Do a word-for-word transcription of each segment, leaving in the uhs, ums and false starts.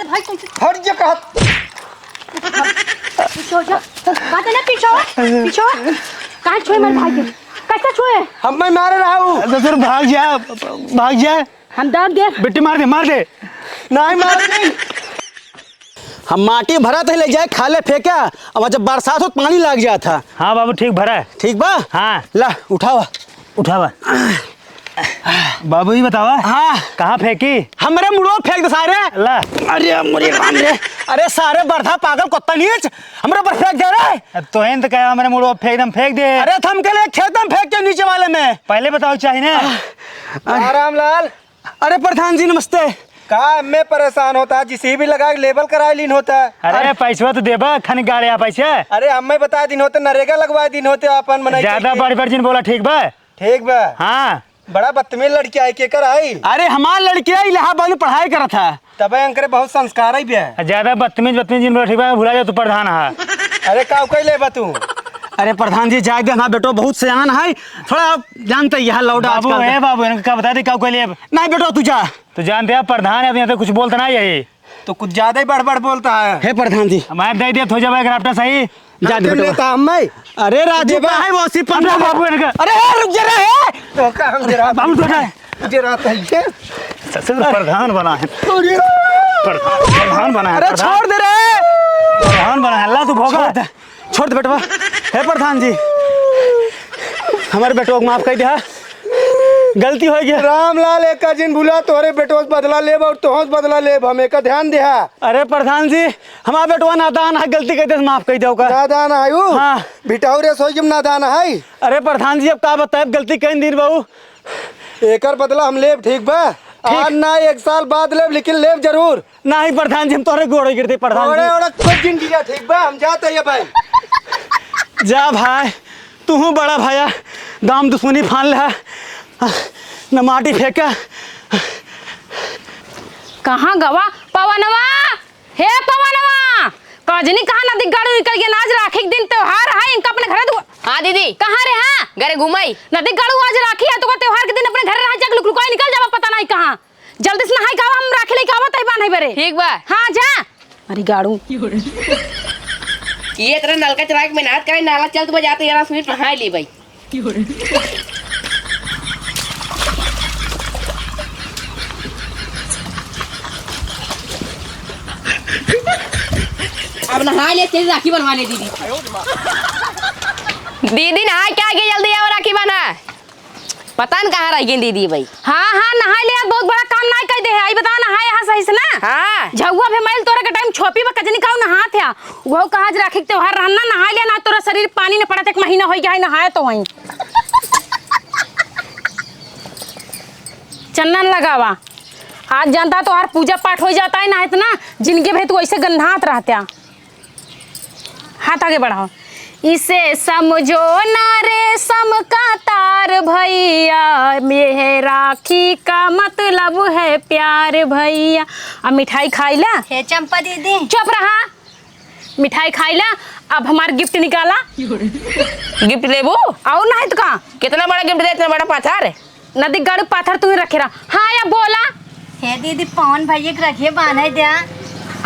भाई, कैसे? हट जा कहत। पीछे हो जा। बात है ना, पीछे हो। पीछे हो। काहे छुए हमारे भाई के? कैसे छुए? हम मैं मारे रहा हूँ। ससुर, भाग जा, भाग जा। हम दाब दे। बेटी, मार दे, मार दे। नहीं, मार दे। हम माटी भरत है, ले जाए खाले फेंका। अब जब बरसात हो, पानी लाग जात है। हाँ बाबू, ठीक भरा है। ठीक बा? हाँ। ला, उठावा। उठावा। बाबू, ई बतावा। हाँ। कहाँ फेंकी? हमरे मुड़वा फेंक दे सारे। ला। अरे, मुड़ी बांध रे। अरे, सारे बरधा पागल कुत्ता नीच, हमरे ऊपर फेंक दे रे। अब तोहें तो कहा हमरे मुड़वा फेंक दे, हम फेंक दे। अरे, तो हम के लिए खेत में फेंक के नीचे वाले में। पहले बताओ चाही ना। आ, आ। राम लाल। अरे प्रधान जी, नमस्ते। का हमें परेशान होता है, जिसे भी लगा के लेबल कराए लीन होता है। अरे, पैसवा तो देबा, खन गाड़े आ पैसे। अरे, हमें बता दिन होते, नरेगा लगवाए दिन होते, अपन मनई ज्यादा के। बढ़ बढ़ जिन बोला, ठीक बा? ठीक बा। हाँ। बड़ा बदतमीज लड़की आई, केकर आई? अरे, हमार लड़की आई, इलाहाबाद में पढ़ाई करत है। तबे अंकरे बहुत संस्कार आई बे। ज्यादा बदतमीज, बदतमीज जिन बोला, ठीक बा? भुला जा, तू प्रधान है। अरे, का कह लेबा तू? अरे प्रधान जी, जाए दे, हमार बेटो बहुत सयान है, थोड़ा आप जानते ही है लौड़ा बाबू, आजकल ए का। बाबू, इनका का बता दे, का कह लेब? नहीं बेटो, तू जा। तू जानते हैं, प्रधान है, अब यहाँ पे कुछ बोलता नहीं है। तो कुछ ज्यादा ही बड़बड़ बोलता है। हे प्रधान जी। हमारे दे दिया, थो जाबा एक राफ्टा सही। जा दे हम बेटवा। लेता हम मैं। अरे राजू देबा। का है वो सी हम पंद्रह बाबू इनका। अरे, ए, रुक जा रे, ए। तो का हम जरा बाबू तो है। जरा तो ये। ससुर प्रधान बना है। अरे। प्रधान, प्रधान बना है, अरे प्रधान। छोड़ दे रे। प्रधान बना है, ला तू भोगा। छोड़ दे। छोड़ दे बेटवा। हे प्रधान जी, हमारे बेटवा को माफ कर दिया, गलती हो गया। रामलाल, एका जिन भुला, तोहरे बेटवा से बदला लेब और तोहस बदला लेब, हम एका ध्यान दिहा। अरे प्रधान जी, हमारा बेटवा नादान है, गलती कर दे, माफ कर दे ओका। नादान आयु? हाँ। बिटाऊ रे सोई के नादान है। अरे प्रधान जी, अब का बताए, गलती कई दिन बाबू। एकर बदला हम लेब, ठीक बा? ठीक। आज ना, एक साल बाद लेब, लेकिन लेब जरूर। नाही प्रधान जी, हम तोहरे गोड़े गिरते प्रधान जी। ओड़े, ओड़े, खुद जिन गिरा, ठीक बा, हम जाते हैं भाई। जा भाई, तू हूँ बड़ा भाया, दाम दुश्मनी फान ले, न माटी फेंका। कहाँ गवा पवनवा? हे पवनवा, कजनी कहाँ नदी गाड़ू निकल गया? आज राखी के दिन त्योहार है, इनका अपने घरे दु- हाँ दीदी। कहाँ रे? हाँ। घरे घुमाई। नदी गाड़ू आज राखी है, तो का त्योहार के दिन अपने घरे रहा, जाके लुक लुकाई निकल जावा, पता नहीं कहाँ। जल्दी से नहाई के आवा, हम राखी लेके आवत है बान्हे बरे। ठीक बा। हाँ, जा। अरे गाड़ू। ये तरह नलका चला के मेहनत करे, नाला चल तो बजाते यार, उसमें नहाई ले भाई। अब नहा ले, तेरी राखी बनवा ले दीदी। दीदी नहा के आ गई, जल्दी आओ राखी बना। पता न कहाँ रह गई दीदी भाई। हाँ, हाँ, नहाए ले, बहुत बड़ा काम ना कह दे है। आई बताओ, नहाए यहाँ सही से ना? हाँ। झउआ भी मैल तोरे के टाइम छोपी बा, कजनी काऊ नहात है। वो कहा आज राखी के त्योहार रहन ना, नहाए ले ना, तोरा शरीर पानी न पड़त, एक महीना हो गया है नहाए तो वहीं। चंदन लगावा, आज जानता तोहार पूजा पाठ हो जाता है ना, इतना जिंदगी भर तू ऐसे गंधात रहत्या। हाथ आगे बढ़ाओ। इसे समझो ना रेशम का तार भैया, ये है राखी का मतलब है प्यार भैया। अब मिठाई खाइला। हे चंपा दीदी। चुप रहा, मिठाई खाइला। अब हमार गिफ्ट निकाला। गिफ्ट लेबू? और नहीं तो का? कितना बड़ा गिफ्ट दे, इतना बड़ा पत्थर। नदी गाड़ू पाथर तू ही रखे रहा। हाँ, या बोला। हे दीदी, पवन भैया के रखिए बांधे द्या।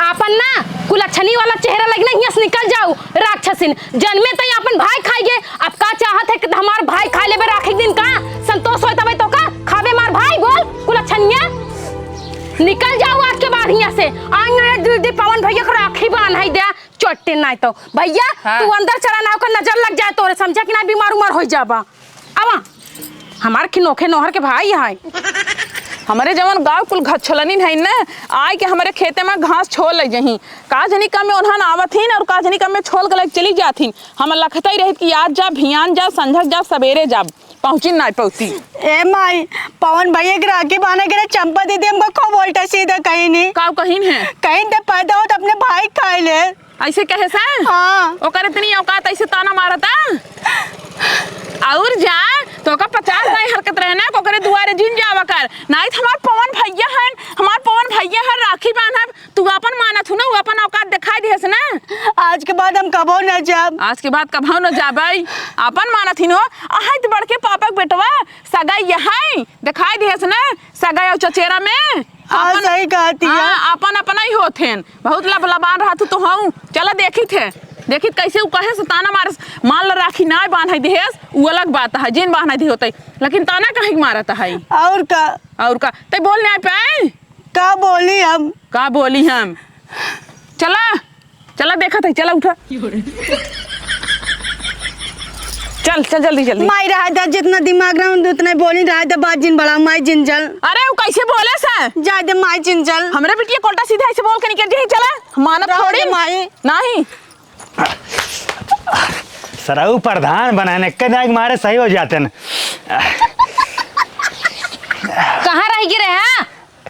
आपन ना कुलच्छनी वाला चेहरा लगी ना, हियां से निकल जाऊ, राक्षसिन। जन्मे तई आपन भाई खाई गे, अब का चाहत है कि हमार भाई खा लेबे राखी के दिन का? संतोष होय तबे तो का खाबे मार भाई, बोल कुलच्छनिया। निकल जाऊ आज के बाद हियां से। आई है दीदी, पवन भैया के राखी बांधे द्या, चोट्टे नाय तो। भैया, हाँ। तू अंदर चला ना, ओकर नजर लग जाए तोरे, समझा कि ना, बीमार उमार हो जाबा। आवा, हमार खिनोखे नोहर के भाई है। हमरे जवन गाँव कुल घचलनिन है न, आय के हमरे खेते में घास छोल ले जही। का जनी कम में उन्हन आवत हिन और का जनी कम में छोल के लेके चली जात हिन। हम लखतई रहित कि आज जा, भियान जा, संझक जा, सबेरे जा, पहुँचिन ना पहुँची। ए माई, पवन भैया के राखी बांधे के रे चंपा दीदी हमको खूब उल्टा सीधा कही नहीं। का कहिन है? कहिन ते पैदा होत अपने भाई खाए ले। ऐसे कहे से? हाँ। ओकर इतनी औकात, ऐसे ताना मारता? और जा, तो का पचास दाई हरकत रहे ना, ओकरे दुआरे जिन जावा कर। नाहीं तो हमार पवन भैया हन, हमार पवन भैया हन, राखी बांधब। तू अपन मानत हु ना, उ अपन औकात दिखाई दिहस ना। आज के बाद हम कबो न जाब। आज के बाद कबो न जाबै। अपन मानत ही नो, अहै त बड़के पापा के बेटवा, सगाई यहै, दिखाई दिहस ना, सगाई और चचेरा में। हाँ, अपन, सही कहती है। हाँ, अपन अपना ही हो। होथेन, बहुत लबलबान रहत हूँ तो हूँ। चला देखित है, देखित कैसे उ कहे से ताना मारे, मान ला राखी नाय बान्है देहेस, उ अलग बात है, जिन बान्है दे होतै, लेकिन ताना काहे के मारत है? और का? और का? तै बोल नाय पाए? का बोली हम? का बोली हम? चला, चला देखत है, चला उठा। चल, चल जल्दी, जल्दी। माई रहा था, जितना दिमाग रहा उतना बोली रहा था, बात जिन बढ़ा, माई जिन जल। अरे, उ कैसे बोले से? जाए दे माई जिन जल। हमरे बिटिया को उल्टा सीधा ऐसे बोल के निकल जाए, चला। मानत रहा थोड़ी। दे माई। नहीं। सरऊ प्रधान बनाने के नाक मारे सही हो जाते न। कहाँ रह गिरे हैं?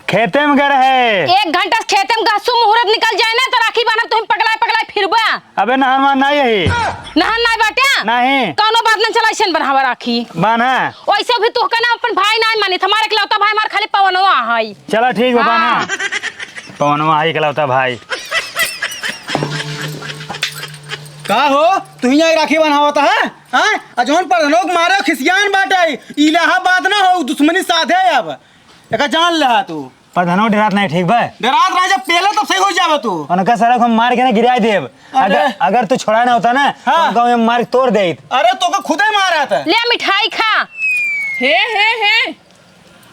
खेते में गए रहे। एक घंटा से खेते में गहसू मुहूर्त निकल जाए ना, तो राखी बान्हब तुम पगलाए पगलाए फिरबा। अबे नहन वहन नाहीं है। नहन नाहीं बाटे? नहीं। कौनो बात ना, चला ऐसे बन्हावा राखी। बान्हा। वैसे भी तू कहना अपन भाई नाहीं मानित, हमारे इकलौता भाई हमार खाली पवनवा है। चला ठीक बा, बान्हा। हाँ। पवनवा है इकलौता भाई। का हो, तू ही यहाँ राखी बन्हावत है? हाँ? आ जौन प्रधानों के मारे खिसियान बाटे, इलाहाबाद ना हो, दुश्मनी साधे अब। एका जान लेहा तू। प्रधानो डेरात नाहीं, ठीक बा? डेरात रहा, जब पेले तब सही हो जाबे तू। उनका सरऊ हम मार के ना गिराए देब। अरे। अगर, अगर तू छोड़ा ना होता ना, हाँ। तो उनका हम मार के तोड़ देत। अरे, तोका खुदे मारत। ले मिठाई खा। हे, हे, हे।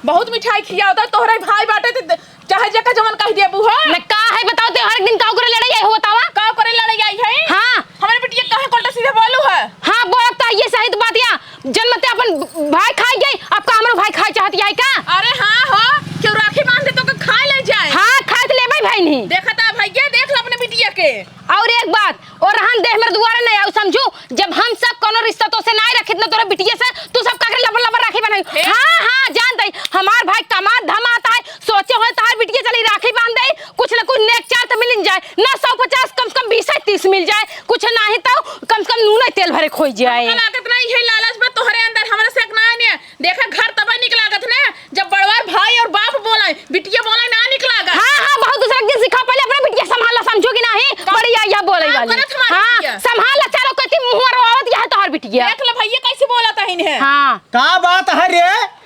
बहुत मिठाई खियावत है, तोहरे भाई बाटे, ते चाहे जेका जवन कह देबू हो। न का है बताओ, ते हर एक दिन का करे लड़ाई आई हो बतावा? का करे लड़ाई आई है? हाँ। हमरे बिटिया काहे को उल्टा सीधा बोलू है? हाँ, बोलत तो ये सही बात या। जन मते अपन भाई खाई गई, अब का हमरो भाई खाए चाहत है का? अरे हाँ हो, क्यों राखी बांध दे तो के खाए ले जाए। हाँ, खाए तो लेबै भाई नहीं। देखा था भैया, देख लो अपने बिटिया के। और एक बात, और रहन दे हमरे दुआरे नहीं आऊ समझू, जब हम सब कोनो रिश्ता तो से नहीं रखित ना तोरे बिटिया से, तू सब काकर लबर लबर राखी बनाई। हे। हाँ, हाँ, जान दई, हमार भाई कमात धमात आए, सोचे होए तहार बिटिया चली राखी बांध दे, कुछ न कुछ नेक चार तो मिल जाए, ना सौ पचास कम से कम बीस तीस मिल जाए, कुछ नाही तो कम से कम नून तेल भरे खोई जाए। हमका लागत नहीं है लालच बा तोहरे अंदर, हमरा से एक ना आने। देखा घर तबे निक लागत ने, जब बड़वार भाई और बाप बोले, बिटिया बोले ना निक लागत। हाँ, हाँ, बहुत दूसरा के सिखा, पहले अपना बिटिया संभाला, समझो कि नाही? का? बड़ी आई है बोले का वाली। करत हमार हाँ, बिटिया? संभाला चारों कती मुँह रोआवत यह तोहर बिटिया। देख ले भैया कैसे बोलत है इन्हें। हाँ। का बात है रे?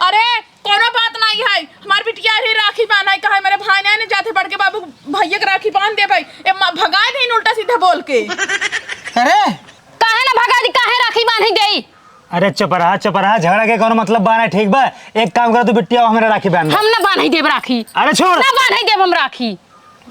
अरे, कोनो बात नहीं है। हमार बिटिया अभी राखी बान्है कहे, मेरे भाई ने, ने जाते बड़के बाबू भैया के राखी बांध देबै। ए माँ, भगाए दे उल्टा सीधा बोल के। अरे। काहे ना भगा दी, काहे राखी बांधै देई? अरे चुप रहा, चुप रहा, झगड़ा के कोनो मतलब बा ना, ठीक बा? एक काम कर, तू बिटिया हमरा राखी बांध दे। हम ना बांधै देब राखी। अरे छोड़। ना बांधै देब हम राखी।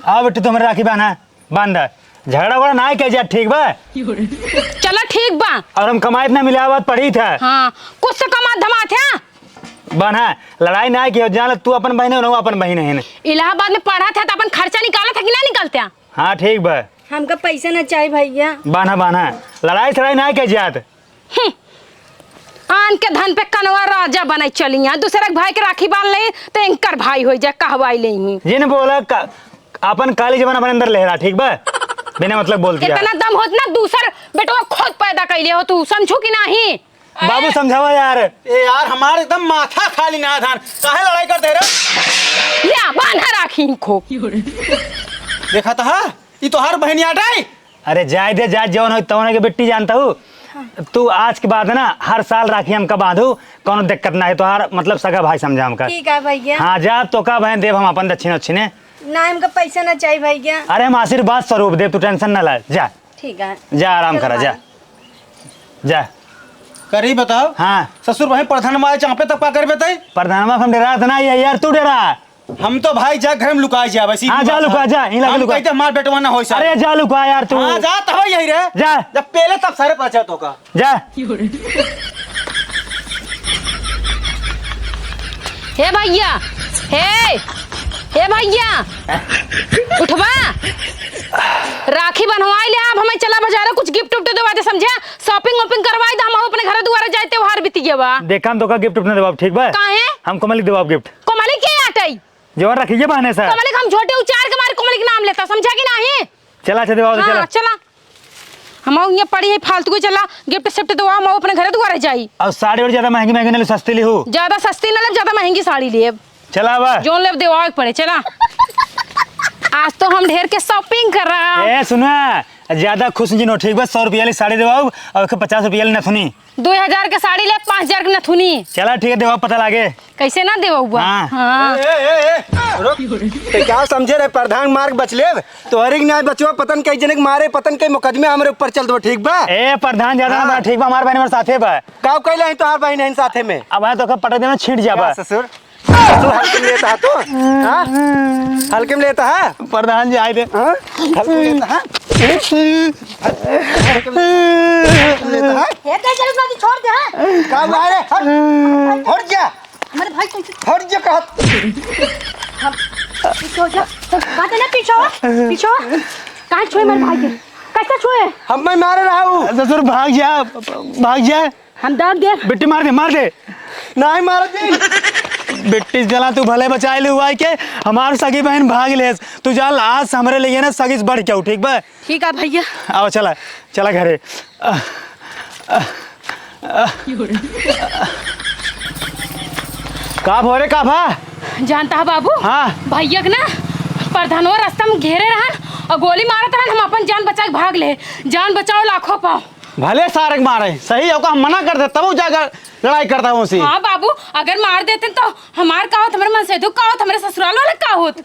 आओ बिट्टू, तू हमरा राखी बांधा। बांध दे। झगड़ा वगड़ा ना कह जा, ठीक बा? चला ठीक बा। और हम कमाइत ना मिलावत पढ़ी था। हाँ, कुछ तो कमात धमात है। बान्हा, लड़ाई ना कियो, जान ले तू अपन बहिन है, उनहू अपन बहिन है। इलाहाबाद में पढ़त है तो अपन खर्चा निकालत है कि ना निकालत है? हाँ, ठीक बा। हमका पैसा ना चाही भैया। बान्हा, बान्हा, लड़ाई सड़ाई ना कह जात। हम्म, आन के धन पे कनवा राजा बनै चलिया, दूसरे के भाई के राखी बांध ले तो इनकर भाई हो जाए, कहवाई ले ही। जिन बोला का, अपन काली जबान अपन अंदर लेहरा, ठीक बा? बिना मतलब बोलती है। इतना दम होत ना, दूसर बेटवा खुद पैदा कैले हो तू, समझू कि नाही? बाबू समझावा यार। ए यार, हमार एकदम माथा खाली ना धान, काहे लड़ाई करते रे? ले, बांधा राखी इनको। देखा था, ई तोहार बहनिया आटाई। अरे जाए दे, जाए, जौन हो तौन के बिट्टी जानता हूँ। तू आज के बाद ना हर साल राखी हमका बांधू, कौनो दिक्कत ना है, तोहार मतलब सगा भाई समझा हमका। ठीक है भैया। हाँ जा, तो का बहन देव हम अपन दक्षिण उक्षिणे। ना, हमका पैसा ना चाहिए भैया। अरे हम आशीर्वाद स्वरूप देव, तू tension ना ले, जा। ठीक है। जा आराम चलो करा, जा। बाय। जा। करी बताओ। हाँ। ससुर भाई प्रधान मारे चापे तब का करबे तई? प्रधानमा हम डेरात ना है यार, तू डेरा। हम तो भाई जा घर में लुकाए जाबे, सीधी हाँ, जा बात लुका, है। जा, इहाँ लगे हम लुका। कहते हमार बेटवा ना होई सारे। अरे जा लुका यार तू। हाँ, जा तब यही रे। जा। जब पहले तब सारे पाछा तो का। जा। हे भैया, हे, हे भैया, उठबा। राखी बंधवाई ले, अब हमें चला बाजारे कुछ gift उफ्ट देवा दे, समझा? Shopping वॉपिंग करवाई दे, हम अपने घर दुआरे जाए, त्योहार बीत गया बा। देखा हम तो का gift उफ्ट ना देवा, ठीक बा? काहे? हम कोमली देवा gift। कोमली के आटई? जवन रखिए बहने से। कोमलिक हम झोटे उचार के मारे कोमलिक नाम लेता, समझा कि नाही? चला, अच्छा, देवाओ, हाँ, चला। चला। हम यहाँ पड़ी है फालतू के, चला, gift सिफ्ट दो, हम अपने घरे दुआरे जाई। और साड़ी और ज्यादा महंगी महंगी ना ले, सस्ती ली हो। ज्यादा सस्ती ना ले, ज्यादा महंगी साड़ी लिए। चला बा। जोन लेब देवाओ के पड़े, चला। आज तो हम ढेर के shopping करब। ए, सुना, ज्यादा खुश जिन हो, ठीक बा? सौ रुपया वाली साड़ी देवाऊ और एक पचास रुपया वाली नथुनी। दो हजार के साड़ी ले, पाँच हजार के नथुनी। चला, ठीक है, देवाऊ, पता लागे। कैसे ना देवाऊ बा? हाँ। हाँ। ए, ए, ए, ए, रुक। ते का समझे रहे, प्रधान मार्ग बच लेब? तोहरे के नाय बचवा, पतन कई जने के मारे, पतन कई मुकदमे हमरे ऊपर चल दो, ठीक बा? ए, प्रधान ज्यादा ना हाँ। बा, ठीक बा? हमार बहन हमारे साथे बा। का कैले हैं तोहार बहन है साथे में? अब है तो का पटक देना, छीट जाबा। का ससुर? ससुर हल्के में लेता है तू? हाँ? हल्के में लेता है? प्रधान जी, आए दे। हाँ? हल्के में लेता है? हल्के में लेता है? ये दे जल्दी जल्दी छोड़ दे, हाँ? का हुआ रे? हट! हट जा! हमारे भाई को हट जा कहत। हम पीछे हो जा। बात है ना, पीछे हो, पीछे हो। कहाँ छुए हमारे भाई के? कैसे छुए? हम मैं मारे रहा हूँ। ससुर, भाग जा, भाग जा। हम दाब दे। बिट्टी मार दे, मार दे। नहीं मार दे। बिट्टी, चला तू भले बचाए ले हुआ के, हमार सगी बहन भाग लेस। तू जा, आज से हमरे लिए ना सगी से बढ़ के हो, ठीक बा? ठीक है भैया। आओ, चला, चला घरे। आ, आ, आ, का भो रे, का भा? जानता है बाबू? हाँ। भैया के ना प्रधानवा रास्ता में घेरे रहन और गोली मारत रहन, हम अपन जान बचा के भाग ले। जान बचाओ लाखों पाओ। भले सारे के मारे, सही है, ओका हम मना कर दे, तब वो जाकर लड़ाई करता है उनसे। हाँ बाबू, अगर मार देते तो हमार का होत, हमारे मनसेधु का होत, हमारे ससुराल वाले का होत?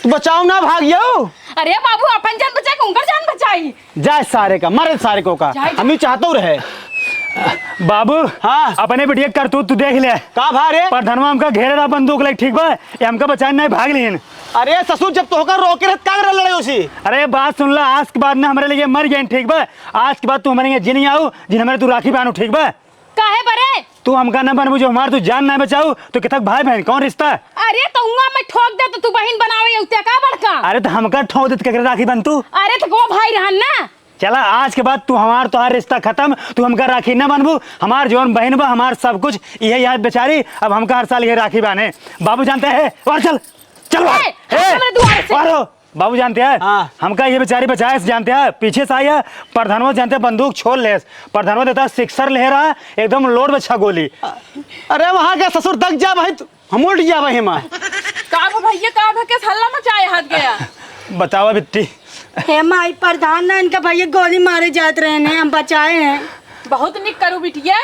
तू बचाओ ना, भाग जाओ। अरे बाबू, अपन जान बचाए, उनकर जान बचाई। जाए सारे का, मरे सारे को का। जाए। हम ही चाहतो रहे। बाबू, हाँ। अपने बिटिया करतूत तू देख ले। का भा रे? प्रधानवा हमका घेरे रहा बंदूक लेके, ठीक बा? ये हमका बचाए नहीं, भाग लीन। अरे ससुर, जब तोहका रोके रहे, का करे लड़े उसी? अरे बात सुन ला, आज के बाद ना हमरे लिए मर गए, ठीक बा? आज के बाद तू हमरे यहाँ जिन आओ, जिन हमरे तू राखी बांधू, ठीक बा? काहे बरे? तू हमका न बनबू, जो हमार तू जान ना बचाऊ, तो कितक भाई बहन, कौन रिश्ता? अरे, तो उहाँ मैं ठोक दे, तो तू बहिन बनावे, उते का बड़का? अरे, तो हमका ठोक दे, तो केकरे राखी बन तू? अरे, तो वो भाई रहन ना। चला, आज के बाद तू हमार, तोहार रिश्ता खत्म, तू हमका राखी न बनबू, हमार जौन बहिन बा, हमार सब कुछ, इहे याद बेचारी, अब हमका हर साल इहे राखी बाने। बाबू जानते हैं, बाहर चल, चल बाहर। ए, ए, हमारे दुआरे से। बाहर हो। बाबू जानते हैं, हाँ। हमका ये बेचारी बचाए से जानते हैं, पीछे से आई है, प्रधानवा जानते हैं, बंदूक छोड़ ले, प्रधानवा देता है, sixer ले रहा, एकदम load में छह गोली। अरे वहाँ के ससुर दग जा भाई, तू, हम उठ जा भाई, हम। का भा भैया, का भा, केस हल्ला मचाए हाथ गया? बतावा बिट्टी। हे माई, प्रधान ना इनका भैया गोली मारे जात रहे हैं, हम बचाए हैं। बहुत निक करू बिटिया।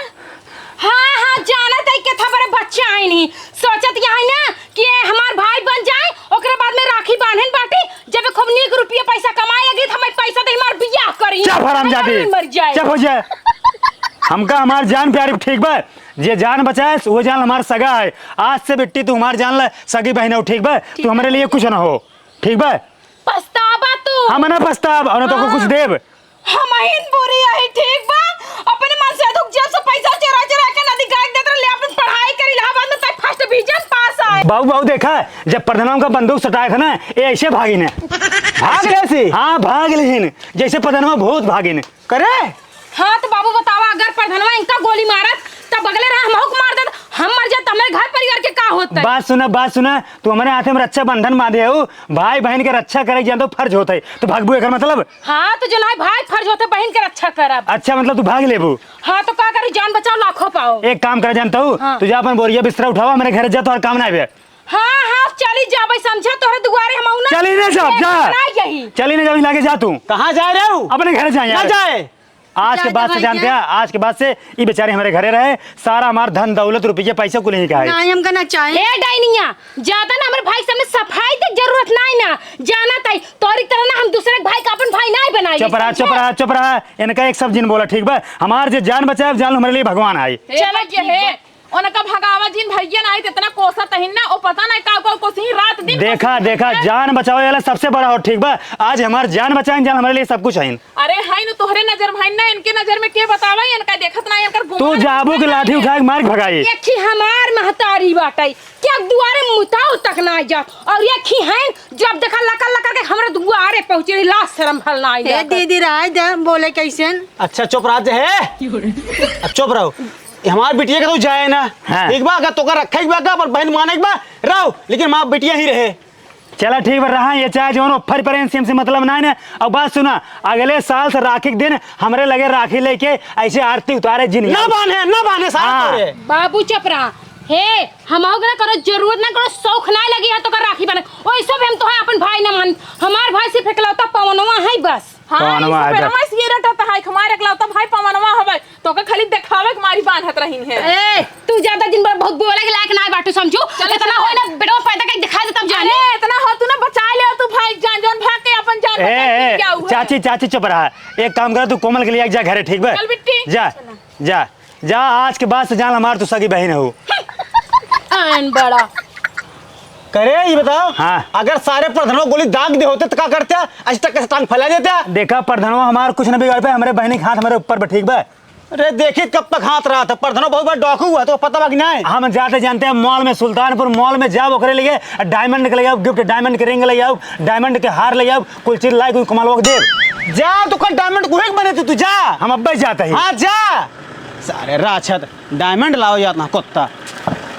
हाँ, हाँ, जानत है केथा बड़े बच्चा आइन ही। सोचत यही ना कि ये हमार भाई बन जाए, ओकरे बाद में राखी बांधन बाटी, जब खूब नीक रुपया पैसा कमाए लगी, तो हमें पैसा दे, हमार बियाह करी। चुप हरामजादी। हमें मर जाए। चुप हो जाए। हमका हमार जान प्यारी, ठीक बा? जे जान बचाए, वो जान हमार सगा है। आज से बिट्टी तू हमार जान ला, सगी बहन हो, ठीक बा? ठीक तू हमरे बा। लिए कुछ ना हो, ठीक बा? पछतावा तू। हम ना पछताब, और ना तो को कुछ हाँ। देब। हमहिन बुरी अही, ठीक बा? अपने मनसेधु के जेब से पैसा चोरा चोरा के नदी गाय देत रहे, ले अपन पढ़ाई करी इलाहाबाद में, तय first division पास आए। बाबू, बाबू, देखा, जब प्रधानवा का बंदूक सटाया था ना, ये ऐसे भागिन है। भाग ले ऐसे? हाँ, भाग लेहिन, जैसे प्रधानवा बहुत भागिन। करे? हाँ, तो बाबू बतावा, अगर प्रधानवा इनका गोली मारत, तब बगले रहा, हमहू के मार देत, हम मर जात, तो हमारे घर परिवार के का होत? बात सुना, बात सुना, तू हमारे हाथे में रक्षाबंधन बांधे हो, भाई बहन के रक्षा करे के जानतो फर्ज होत है, तो भागबू एकर मतलब? हाँ, तो जो नाई भाई फर्ज होत है बहन के रक्षा करब। अच्छा, मतलब तू भाग लेबू? हाँ, तो का करी, जान बचाओ लाखों पाओ। एक काम कर जानता हूँ, हाँ। तू जा अपन बोरिया बिस्तरा उठावा, हमारे घर जा, तो और काम ना आवे। हाँ, हाँ, चली जाबे, समझा, तोहरे दुआरे हम आऊ ना। चली ना जाब, जा। ना यही। चली ना जाब, लागे जा तू। कहाँ जा रहे हो? अपने घर जा ना यार। जाए। आज के बाद से जानते हैं, आज के बाद से ई बेचारे हमारे घरे रहे, सारा हमार धन दौलत रुपये पैसा कुल यहीं का है। नहीं, हमका ना चाहे। ए डाइनिया, ज्यादा ना हमारे भाई के सामने सफाई के जरूरत नहीं ना। जानत है, तोरी तरह ना हम दूसरे के भाई का अपन भाई नहीं बनाई। चुप रहा, चुप रहा, चुप रहा। इनका एक सब जिन बोला, ठीक बा? हमार जे जान बचाए, जान लो हमारे लिए भगवान आए। चलो ये है। उनका भगावा जिन भैया, नाहीं त इतना कोसत हइन ना, ओ पता नाहीं का, का कोसही रात दिन देखा, कोसही देखा, भैया। जान बचावे वाला सबसे बड़ा हो, ठीक बा? आज हमार जान बचाइन, जान हमारे लिए सब कुछ हइन। अरे हइन तोहरे नजर में हइन ना, इनके नजर में के बतावा, इनका देखत नाहीं, इनकर तू गुमान जाबू के लाठी उठा के मार के भगाई। एक ही हमार महतारी बाटई, क्या दुआरे मुताओ तक ना जात, और एक ही हइन, जब देखा लकर लकर के हमरे दुआरे पहुँचे, लाज शरम भल ना आई हे जात। दीदी, राय दे, बोले कैसन? अच्छा चुप रह जे है। अब चुप रहो। हमार बिटिया के तो जाए ना। हाँ। ठीक बा, अगर तोका रखे के बा का, पर बहन माने के बा, रहो, लेकिन हमार बिटिया ही रहे। चला ठीक बा, रहा ये चाहे जौन फर परे, इनसे हमसे मतलब ना है ना। अब बात सुना, अगले साल से राखी के दिन हमरे लगे राखी लेके ऐसे आरती उतारे जिन। ना बांधे, ना बांधे साहब हाँ। तोरे। बाबू चुप रहा, हे, हमहू के ना करो जरूरत ना करो शौक ना लगी है तो कर राखी बने। ओइसो भी हम तोहे अपन भाई ना मान। हमार भाई सिर्फ एकलौता पवनवा है बस। हाँ, पवनवा ई सब है बस। पवनवा से ये रटत है, हमार एकलौता भाई पवनवा हवे। तोके खाली देखावे के मारी बांधत रहिन है। ए, तू ज्यादा दिन भर बहुत बोले के लायक ना बाटू समझू। चल, इतना चल। होई ना बेटवा पैदा करके दिखा दे तब जाने। अरे, इतना हो तू ना बचा ले तू भाई जान, जौन भाग के अपन जान ए, बचा के ए, क्या हुआ? चाची, चाची चुप रहा। एक काम कर, तू कोमल के लिए जा घरे, ठीक बा? चल बिट्टी। जा, जा, जा, आज के बाद से जान हमार तू सगी बहिन हो। आन बड़ा। करे, ये बताओ, हाँ। अगर सारे प्रधानों गोली दाग दे होते तो का करते? आज तक कैसे टांग फैला देते? देखा, प्रधानों हमार कुछ न बिगाड़ पे, हमारे बहनी के हाथ हमारे ऊपर बा, ठीक बा? अरे देखी कब तक हाथ रहा था, प्रधानों बहुत बड़ा डाकू हुआ, तो पता बा कि नहीं? हम जाते जानते हैं मॉल में, सुल्तानपुर मॉल में जाओ, ओकरे लिए डायमंड के ले आओ गिफ्ट, डायमंड के रिंग ले आओ, डायमंड के हार ले आओ, कुल चीज लाई, कोई कमाल वक्त दे। जा, तो कल डायमंड को एक बने तू, तू जा। हम अब्बे जाते हैं। हाँ, जा। सारे राक्षस डायमंड लाओ जात ना कुत्ता।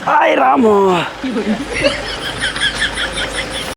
आए राम हो।